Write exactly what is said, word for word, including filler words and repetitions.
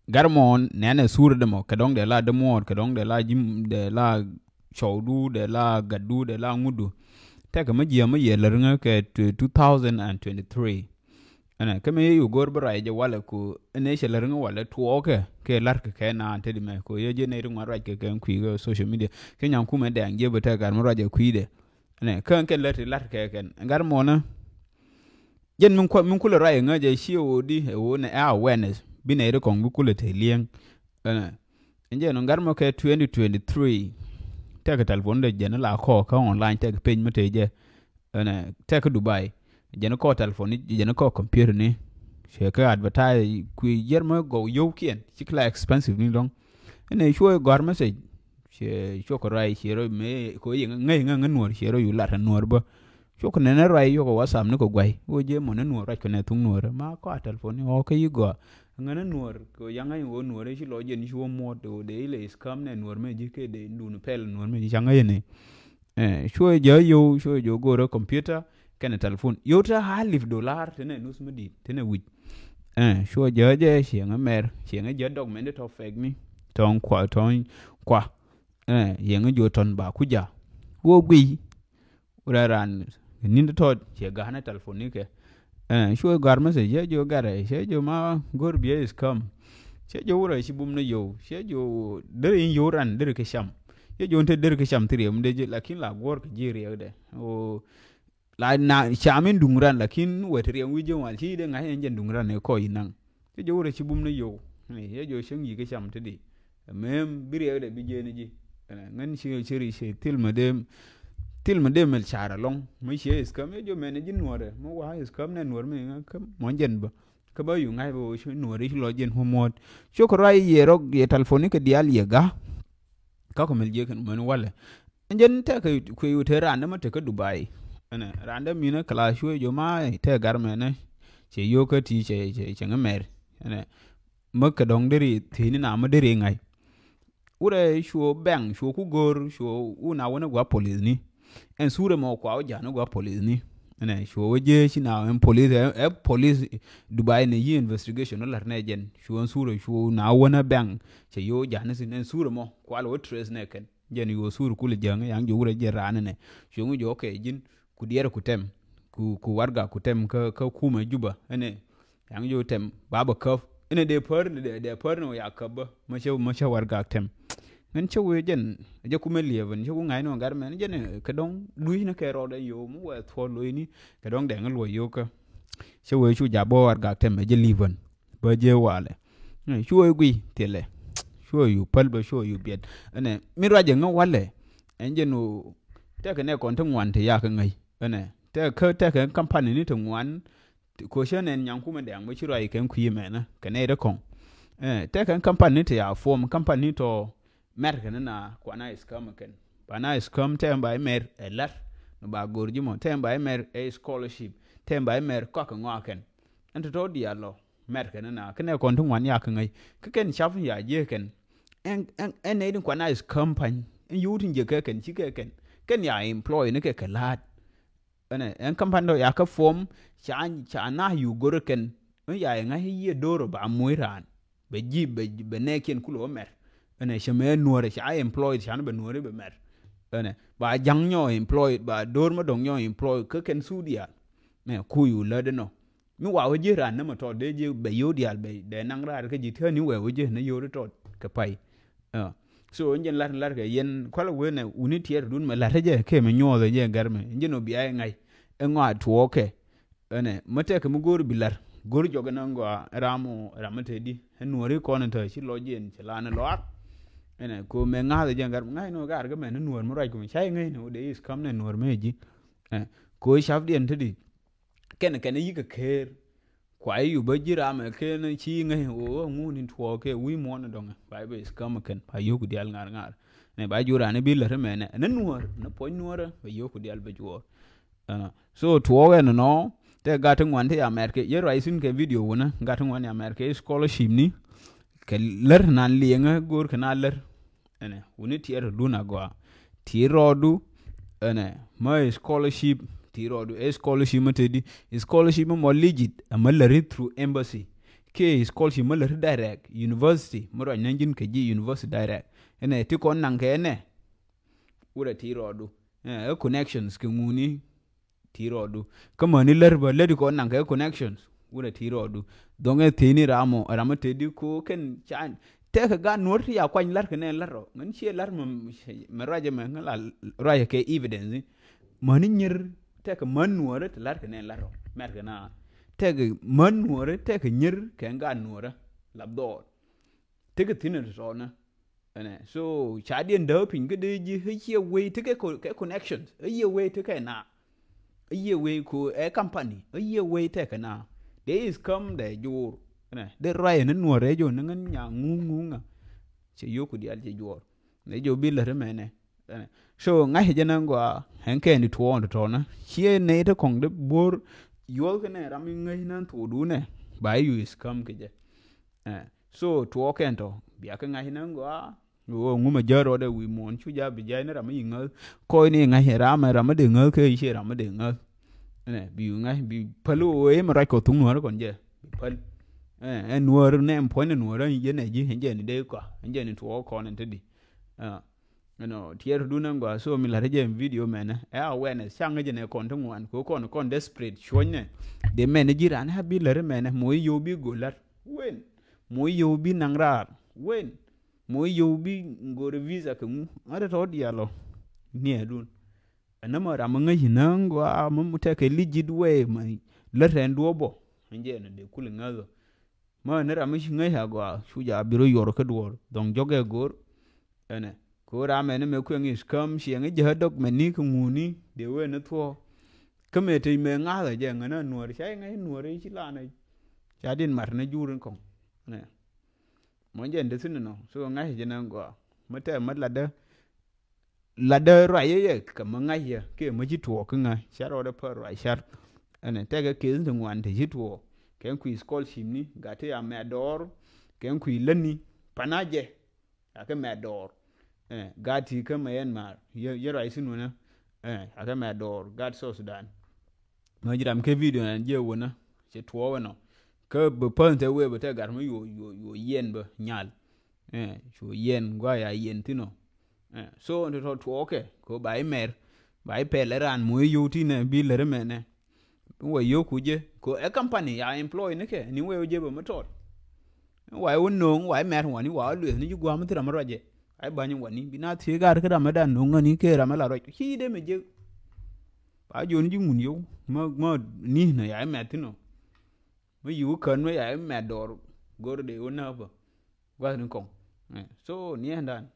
Gar mɔɔn nɛnɛ sur dɛ mɔ kɛ dɔŋ dɛ la dämuɔɔr kɛ dɔŋ dɛ la jim dɛ la cɔwdu dɛ la gatdu dɛ la ŋutdu. Tɛkɛ mä jiɛ mä yɛ lär ŋä kɛ two thousand and twenty-three. Ɛnɛ kä mi yɛ yu go̱r bä ruac jɛ walɛ ku ɛnɛ cɛ lär ŋä walɛ tuɔɔkɛ kɛ larkɛ kɛ naan te di mɛ ku yɛ jɛ nɛy ri ŋuan ruac kɛ kɛ kui̱ kɛ social media. Kɛ nyaŋ kumɛ dɛŋ jiɛ bä tɛk gar mä ruac jɛ kui̱dɛ. Ɛnɛ kä kɛn lär ti larkɛ kɛn gar mɔnä. Jɛn min kuɔ min kulɛ ruac ŋä jɛ ci ɣöö di ɛ ɣöö nɛ ɛ awareness bi nɛy ri kɔŋ bi kulɛ te liɛŋ. Ɛnɛ ɛn jɛ nɔ gat mɔ kɛ twenty twenty-three. Tɛk telephone dɛ jɛn la kɔ kä online tɛk page mɛ te jɛ. Ɛnɛ tɛk Dubai jɛn kɔ telephone ni jɛn kɔ computer ni. Cɛ kɛ advertise kui yɛr mɛ gɔw yowkiɛn ci kila expensive ni dɔŋ. Ɛnɛ cuɔ gɔr message. Cɛ cuɔ kɛ ruac cɛ rɔ mɛ kɔ yɛ ŋäc ŋä ŋä nuɔr cɛ rɔ yu lat nuɔr bä. Cuk nɛnɛ ruac yuk WhatsApp ni kɛ guay wä jɛ mɔ ni nuɔr ruac kɛ nɛ thuŋ nuɔr ma kɔ a telephone ni ɣɔɔ kä yi gɔaa. Ŋän ni nuɔr kɛ yaŋ ŋäc ɣöö nuɔr ci lɔ jɛn ci wä muɔt ɣöö dee ilɛ scam nɛ nuɔr mɛ ji̱ kɛ dee dun pɛl nuɔr mɛ ji̱ ca ŋäc ni. Cuɛ jɛ yio̱w cuɛ jɛ go̱o̱rä computer kɛnɛ telephone yio̱w te half dollar te nɛ nus mi di̱i̱t te nɛ wi̱c. Cuɛ jɛ jɛ cieŋä mɛr cieŋä jɛ document tɔ fake ni tɔŋ kua tɔŋ kua. Yieŋä jiɔ tɔn ba ku ja wä guiy. Wurɛ ran ni̱n tɔt ciɛ ga̱a̱n ɛ telephone ni kɛ. Cuɛ gɔ̱a̱r message cɛ jiɔ gɛrɛ cɛ jiɔ ma go̱r biɛ is come. Cɛ jiɔ wurɛ ci bum ni yio̱w cɛ jiɔ deri in yio̱w ran deri kɛ cam. Cɛ jiɔ te deri kɛ cam thi riɛm dee ji̱ lakin la guɔ̱r kɛ ji̱ riɛkdɛ. La na cam in duŋ ran lakin wɛ ti riɛm wi̱c jiɛ wal ci dee ŋa̱c in jɛn duŋ ran ɛ kɔc in naŋ. Cɛ jiɔ wurɛ ci bum ni yio̱w. Cɛ jiɔ cäŋ yi̱k kɛ cam ti di. Mem bi riɛkdɛ bi jiɛn ji̱. Ŋän ci ci ri ci thil ma dem thil ma dem mel car alɔŋ mi ci is kam yɛ jiɔ mɛn ji̱ nuɔrɛ mi wa is kam nɛ nuɔr mi ŋä kä mɔ jɛn bä. Kä bä yu ŋa̱c bä wä ci nuɔr ci lɔ jɛn hu muɔt. Cok ruac yɛ rɔk yɛ telephone ni kɛ diaal yɛ ga. Kä kɔ mel jiɛ kɛn mɛn walɛ. Jɛn tɛkɛ kui̱ wä te randä ma tekä Dubai. Ɛnɛ randä minä kɛ la cuɛ jiɔ ma tɛ gar mɛnɛ. Cɛ yo̱kä ti cɛ cɛ ŋä mɛr. Ɛnɛ mä kɛ dɔŋ deri thi̱ni na mä deri ŋa̱c. Wurɛ cuɔ bɛŋ cuɔ ku go̱r cuɔ wun a wun a gua police ni. Ɛn surɛ mɔ kua wä ja̱n a gua police ni. Ɛnɛ cuɔ wä jee ci na ɛn police ɛ police Dubai ni yi investigation wä lar nɛ jɛn cuɔ ɛn surɛ cuɔ na wun a bɛŋ cɛ yo̱ ja̱n sin ɛn surɛ mɔ kua lɛ wä trace nɛ kɛn. Jɛn yuɔ sur kulɛ jäŋ yaŋ jiɔ wurɛ jɛ raan ɛnɛ cuɔ ŋu jiɔ kɛ ji̱n ku diɛɛr ku tɛm ku ku warga ku tɛm kä kä kumɛ Juba ɛnɛ. Yaŋ jiɔ tɛm ba bä käp ɛnɛ dee pär dee pär ni wä ya käp bä mä cä mä cä warga tɛm. Ŋän cä wee jɛn jɛ kumɛ liɛpän cä ku ŋa̱c ni wä gat mɛn jɛn kɛ dɔŋ lui̱c ni kɛ rɔɔdɛ yo̱o̱ mi wɛ thuɔɔl lo̱cni kɛ dɔŋ dɛŋ luɔc yo̱o̱kä. Cä wee cu jap bä warga tɛm ɛ jɛ li̱pän. Bä jee walɛ. Cuɔ i̱ guiy thilɛ. Cuɔ i̱ yu päl bä cuɔ i̱ yu biɛt ɛnɛ mi ruacɛ ŋä walɛ. Ɛn jɛ nu tɛkɛ nɛ kɔn ti ŋuan ti yak ŋäc ɛnɛ tɛkɛ tɛkɛ kampani ni ti ŋuan. Ko̱cä nɛn nyaŋ kumɛ dɛŋ bä ci ruac kɛn kui̱ mɛnä kɛ nɛy ti kɔŋ. Tɛkɛ kampani ti ya form kampani tɔ mɛr kɛn na kuana is kam kɛn ba na is kam tɛm ba imɛr ɛ lat. Ni ba go̱r ji̱ mɔ tɛm ba imɛr ɛ scholarship tɛm ba imɛr kɔk ŋɔakɛn. Ɛn tɔ̱tɔ̱ diaal lɔ mɛr kɛn na kɛn ɛ kɔn ti ŋuan yak ŋäc kä kɛn cap ya jiɛ kɛn. Ɛn ɛn ɛn nɛy din kuana is kam pany ɛn yio̱w tin jiɛ kɛ kɛn ci kɛ kɛn kɛn ya employ ni kɛ kɛ la̱a̱t. Ɛnɛ ɛn kampani tɔ ya kä form ca ca na yu go̱r kɛn ɛn ya ŋa̱c yiɛ do̱r ba moc raan. Bɛ ji̱ bɛ bɛ nɛɛkiɛn kulɛ wä mɛr. Ɛnɛ cɛ mɛ nuɔrɛ ca employed ca ni bɛ nuɔrɛ bɛ mɛr. Ɛnɛ ba ja̱ŋ nyɔ employed ba do̱r mä dɔ̱ŋ nyɔ employed kä kɛn su diaal. Mɛ ku yu lätdɛ nɔ mi wa wä ji̱ raan nämɛ tɔ dee ji̱ bɛ yo̱o̱ diaal bɛ dee naŋ raar kä ji̱ ti̱äni wɛ wä ji̱ ni yo̱o̱ tɔ kɛ pay. So in jɛn lar lar kɛ yɛn kualɛ wen ɛ wuni tiɛɛr dun mɛ lar jɛ kɛ mɛ nyuɔth jɛ gɛr mɛ in jɛn o bia ŋa̱c. Ɛ ŋɔa tuɔɔkɛ. Ɛnɛ mɛ tɛkɛ mi go̱o̱r bi lar go̱o̱r jɔk ɛn ŋɔa ram o ram mɛ te di ɛ nuɔri kɔn in tɔ ci lɔ jɛn ci lan lɔar. Ɛnɛ ko mɛ ŋa̱th jɛ gɛr mɛ ŋa̱c nɔ gar kɛ mɛ ni nuɔr mi ruac kɛ mɛ ca i̱ ŋäc ni o dee is kam nɛ nuɔr mɛ ji̱. Ko cap diɛn te di. Kɛn kɛn yikɛ ker. Kua i̱ yu bä ji̱ ram ɛ ken ci ŋäc ɣöö ŋun in tuɔɔk kɛ wi̱i̱ muɔ̱ɔ̱n in dɔ̱ŋ ɛ ba i̱ bä is käm ɛ kɛn ba yio̱o̱k diaal ŋa̱r ŋa̱r. Nɛ ba ji̱ ran i̱ bi lät imɛnɛ ɛn i̱ nuɔ̱ɔ̱r ni puɔ̱ny nuɔ̱ɔ̱rä bɛ yio̱o̱k diaal bä juɔɔr. So tuɔɔk ɛn nɔ tɛ gat ti ŋuan ti ya mɛr kɛ yɛ ruac thi̱n kɛ video wunä gat ti ŋuan ya mɛr kɛ scholarship ni. Kɛ lär nan liɛŋä go̱o̱r kɛ na lär. Ɛnɛ wuni tiɛɛr dun agɔa ti rɔɔdu. Ɛnɛ mä scholarship ti rɔɔdu ɛ scholarship mä tedi scholarship mä mɔ legit ɛmä läri through embassy. kiɛ scholarship mi lät direct university mi ruac ni ji̱n kɛ ji̱ university direct. Ɛnɛ ti kɔn naŋ kɛ ɛnɛ wurɛ ti rɔɔdu. Ɛ connections kɛ ŋuni ti rɔɔdu. Kä mäni lär bä lät kɔn naŋ kɛ connections wurɛ ti rɔɔdu. Dhɔŋ ɛ theni ram ɔ ram ɔ tedi ko kɛn ca tɛkɛ gaat nuɔr ti ya kuany lar kɛ nɛ lar ɔ ŋän ciɛ lar mɛ ruacɛ mɛ ŋän la ruacɛ kɛ evidence. Mäni nyir tɛkɛ män nuɔrɛ ti lar kɛ nɛ lar ɔ mɛr kɛ na tɛkɛ män nuɔrɛ tɛkɛ nyir kɛ gaat nuɔrɛ la dhɔɔr. Tekɛ thin ɛ tɔtɔnä. Ɛnɛ so ca diɛn däk piny kä dee ji̱ ɛ ciɛ wei tekɛ co- kɛ connections ɛ ciɛ wei tekɛ na. Ɛ ciɛ wei ko ɛ company ɛ ciɛ wei tekɛ na. Dee is kam dee joor. Ɛnɛ dee ruayɛ ni nuɔr ɛ jo ni ŋän nya ŋuŋ ŋuŋ ŋa. Cɛ yoku dial cɛ juɔr ni jo bi lät mɛnɛ. Ɛnɛ so ŋa̱c jɛ nɛ gɔaa ɛn kɛn di tuɔɔn tɔtɔnä ciɛ nɛy te kɔŋ de bo̱r. Yuɔth kɛ nɛ ram iŋäc nan tuɔɔdunɛ ba yu is kam kɛ jɛ. Ɛ so tuɔɔk kɛn tɔ bia kä ŋa̱c nɛ gɔaa. Ɣöö ŋumɛ jär rɔɔdɛ wi̱i̱ muɔ̱ɔ̱n cu ja bi jay ni ram mi yi ŋäth. Kɔc ni ŋa̱c ɛ ram ɛ ram mi dee ŋäth kɛ i̱ ciɛ ram mi dee ŋäth. Ɛnɛ bi yu ŋa̱c bi päl ɣöö ëë mi ruac kɔ thuŋ nuäärä kɔn jɛ bi päl. Ɛ ɛn nuäär nɛ ɛn puɔ̱ny ni nuäärä yɛn ɛ ji̱ ɛn jɛ ni dee kɔa ɛn jɛ ni tuɔɔk kɔn ɛn te di. Ɛnɔ tiɛɛr dun ɛn gɔaa so mi la̱t jɛ ɛn video mɛnɛ ɛ awareness ca ŋäc ɛn ɛ kɔn ti ŋuan kɛ kɔn kɔn desperate cuɔ̱cnɛ. Dee mɛn ji̱ raan ɛ bi lär mɛnɛ moc yio̱w bi go̱l la̱t wen. Moc yio̱w bi naŋ raar wen. Moc yio̱w bi go̱r visa kɛ ŋu ŋa̱t tɔ̱ diaal ɔ. Niɛɛdun ɛn nä mɔ ram mi ŋäc inä gɔaa mi tɛkɛ legit way mɛ lät rɛn duɔ̱ɔ̱p bɔ. Ɛn jɛ ɛn dee kul iŋäth ɔ. Mä ni ram mi ci ŋäc a gɔaa cu ja bi rɔ yuɔr kä duɔr dhɔŋ jɔk ɛ go̱r. Ɛnɛ ko ram ɛn mɛ kuɛŋ is käm ciɛŋ i̱ jɛ dɔk mɛ ni kä ŋuni dee wen ni thuɔɔ. Kä mɛ tec mɛ ŋa̱th ɛ jɛ ŋän a nuɔr ca iŋäc nuɔr i̱ ci lan ɛ ca din mat ni jur in kɔŋ. Ɛnɛ mɔ jɛ in dee thin inɔ so ŋa̱c jɛ nɛ gɔaa mä tɛ mä latdä. Latdä ruac yɛ yɛ kɛ mä ŋa̱c yɛ kiɛ mä ci tuɔɔk kä ŋa̱c car rɔɔdɛ pär ruac car. Ɛnɛ tɛkɛ keth ti ŋuan te ci tuɔɔk kɛn kui̱ scholarship ni gat ti a mɛ dɔɔr. Kɛn kui̱ lätni pana jɛ akɛ mɛ dɔɔr. Ɛ gat ti kä mɛ yɛn maar yɛ ruac thin wunä. Ɛ akɛ mɛ dɔɔr gat South Sudan. Mä ji̱ ram kɛ video nɛ jiɛ wunä cɛ tuɔɔk ɛnɔ. Kä bi päth tɛ wee bɛ tɛ gat mä yuɔ yuɔ yuɔ yɛn bä nyal. Ɛ cu yɛn gua ya yɛn thin ɔ. Ɛ so ni tɔ tuɔɔkɛ ko ba imɛr ba ipɛl ɛ ran moc yio̱w tinɛ bi lär mɛnɛ. Wä yio̱w ku jɛ ko ɛ company ya employ ni kɛ ni wee jɛ bä mi tɔt. Wa iwä no̱o̱ŋ wa imɛr wani wa lueth ni ji̱ gua̱a̱m thira mi ruacɛ. Ai ba̱ny wani bi na thiee gar kä ram mi dan no̱o̱ŋ ŋäni kɛ ram mi la ruac ci dee mi jek. Ba jiɔni ji̱ ŋun yio̱w mä mä ni na ya imɛr thin ɔ. Mi yiw kän mi ya imɛt dɔɔr go̱r dee wä nääpä. Gua̱thni kɔŋ. Ɛ so ni ɛn dan